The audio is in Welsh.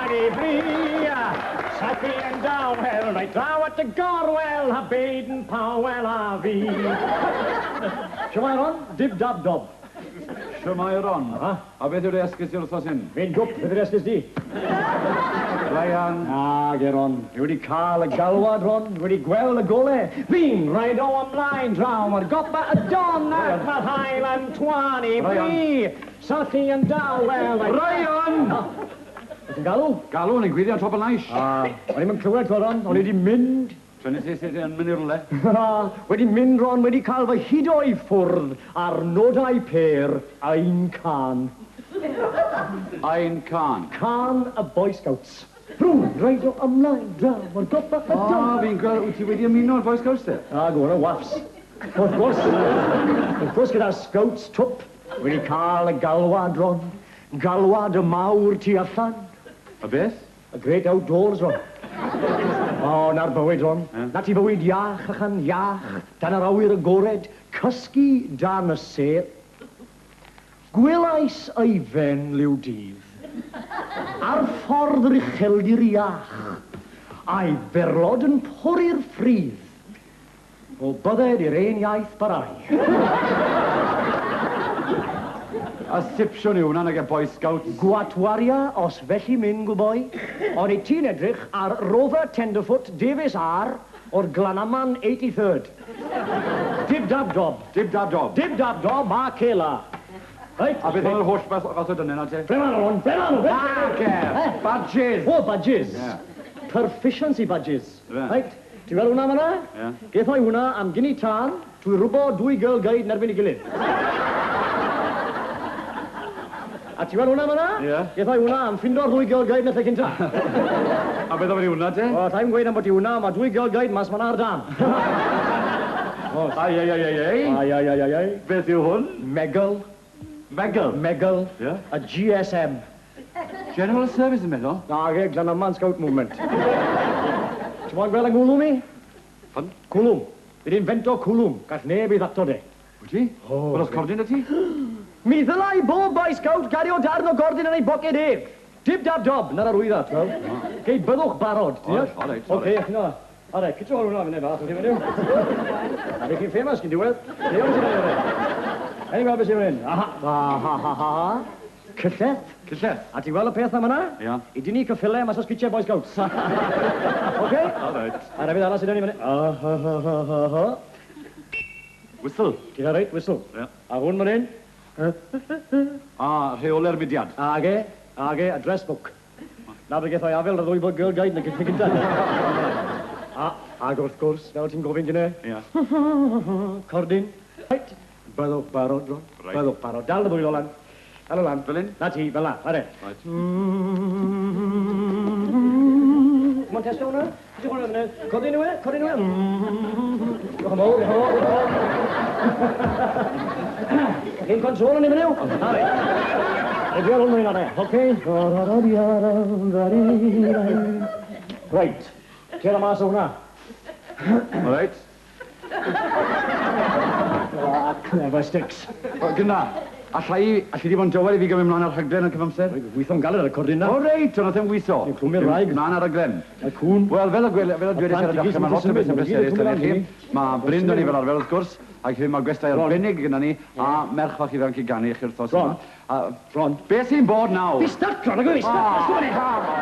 twani bri. Sathi yn dawel, reit draw at y gorwel, a Baden Powell a fi. Shwmae Ron? Dib dab dob. Shwmae Ron? Aha. A beth yw'r esgus i'r wythnos hyn? Fi'n gwp, beth yw'r esgus di? Ryan. Nage Ron, fi wedi cael y galwad Ron, fi wedi gweld y gole. Fi'n rhaid o ymlaen draw ar gopa y don ac mae'r haul yn twanu bri. Syllu yn dawel. Ryan! Wyt ti'n galw? Galw, o'n i'n gweithio ar top y lais. Ah, o'n i'm yn clywed, Ron, o'n i wedi mynd. Trynu ti sydd yn mynd i rywle? Wedi mynd, Ron, wedi cael fy hudo i ffwrdd ar nodau pêr ein cân. Ein cân? Cân y Boy Scouts. Rwy'n rhaid o ymlaen draw ar gopa y don. O, fi'n gweld, wyt ti wedi ymuno â'r Boy Scouts te? Ah, go on, y waffs. Wrth gwrs, wrth gwrs gyda'r Scouts twp, wedi cael y galwad, Ron. Galwad y mawr tu allan. Y beth? Y great outdoors, Ron. O, na'r bywyd, Ron. Na ti fywyd iach, achan, iach, dan yr awyr agored, cysgu dan y sêr. Gwelais ei fen liw dydd, ar ffordd yr ucheldir iach, a'i berlod yn pori'r ffridd. O bydded i'r ein iaith barau. A sipsiwn yw hwnna nag e Boy Scouts. Gwatwaria, os felly myn, gwboi. Ond i ti'n edrych ar Rover Tenderfoot Davies R o'r Glanaman 83rd. Dib dab dob. Dib dab dob. Dib dab dob a cela. Reit. A beth oedd yr holl fath o dynnu 'na te? Ble ma' nhw, Ron? Ble ma' nhw? Nage! Badges! O, badges. Ie. Proficiency badges. Ie. Reit. Ti'n gweld hwnna fan'na? Ie. Gethoi hwnna am gini tân trwy rwbo dwy girl guide yn erbyn ei gilydd. A ti'n gweld hwnna fan'na? Ie. Gethoi hwnna am ffindo'r ddwy girl guide yn y lle cynta. A beth am hwnna te? O, allai'm gweud am boti hwnna, ma' dwy girl guide mas fan'na ar dân. Ai, ai, ai, ai, ai. Ai, ai, ai, ai, ai. Beth yw hwn? Megl. Megl? Megl. Ie. A GSM. General Service yn meddwl? Nage, Glanaman Scout Movement. Ti'n moyn gweld yng ngwlwm i? Pardon? Cwlwm. Fi 'di invento cwlwm. Gall neb ei ddatod e. Wyt ti? O. Wel, oes cordyn 'da ti? Mi ddylai bob Boy Scout gario darn o gordyn yn ei boced ef. Dib dab dob, na'r arwydda, ti'n gweld? Gei byddwch barod, ti'n deall? O reit, Oce, chi'n ola. O reit, cytio hwnna fyny bach, ydych chi'n fyny? A ydych chi'n famous cyn diwedd. Diolch sy'n mynd. Hei, gweld beth sy'n mynd. Aha, ha, ha, ha, ha. Cyllell. Cyllell. A ti'n gweld y peth na fyna? Ia. I dynnu cyffyle mas o sgwtiau Boy Scouts. Oce? O reit. A rhywbeth arall sydd yn fyny. Ah, ha, ha, ha, ha, ha. Whistle. Ti'n reit, whistle. Ia. A hwn fan hyn. A, rheole'r mudiad. Age, age, address book. Na beth gaeth o'i afel ar ddwy bod girl guide yn y cyllell gyntaf. A, ag wrth gwrs, fel ti'n gofyn gynne. Ia. Cordyn. Reit. Byddwch barod, Ron. Reit. Byddwch barod. Dal y ddwylo lan. Dal o lan. Fel hyn? Na ti, fel la. Are. Reit. Mae'n testio hwnna? Ti'n hwnna fyny? Codi nhw e? Codi nhw e? Diolch yn fawr, diolch yn fawr, diolch yn fawr. Chi'n control yn ei fyny? Are. Edrych hwn yn are. Oce. Reit. Cera mas o hwnna. Reit. Ah, clever sticks. O, Gynna, allai, alli di fod yn dywed i fi gymryd mlaen ar rhaglen yn cyfamser? Gweithio'n galed ar y cordyn na. O reit, ond oedd e'n gweithio. Ni'n clwmu'r wraig. Mlaen ar rhaglen. Y cŵn. Wel, fel y gwel, fel y dwedais ar y dechrau, mae lot o bethau bleserus 'da ni chi. Mae Bryn 'da ni fel arfer, wrth gwrs, ac hefyd mae gwestai arbennig gyda ni, a merch fach ifanc i ganu i chi'r wythnos Ron. yma. A, Ron. Beth sy'n bod nawr? Fi stuck, Ron, ag fi stuck. Ah, come on.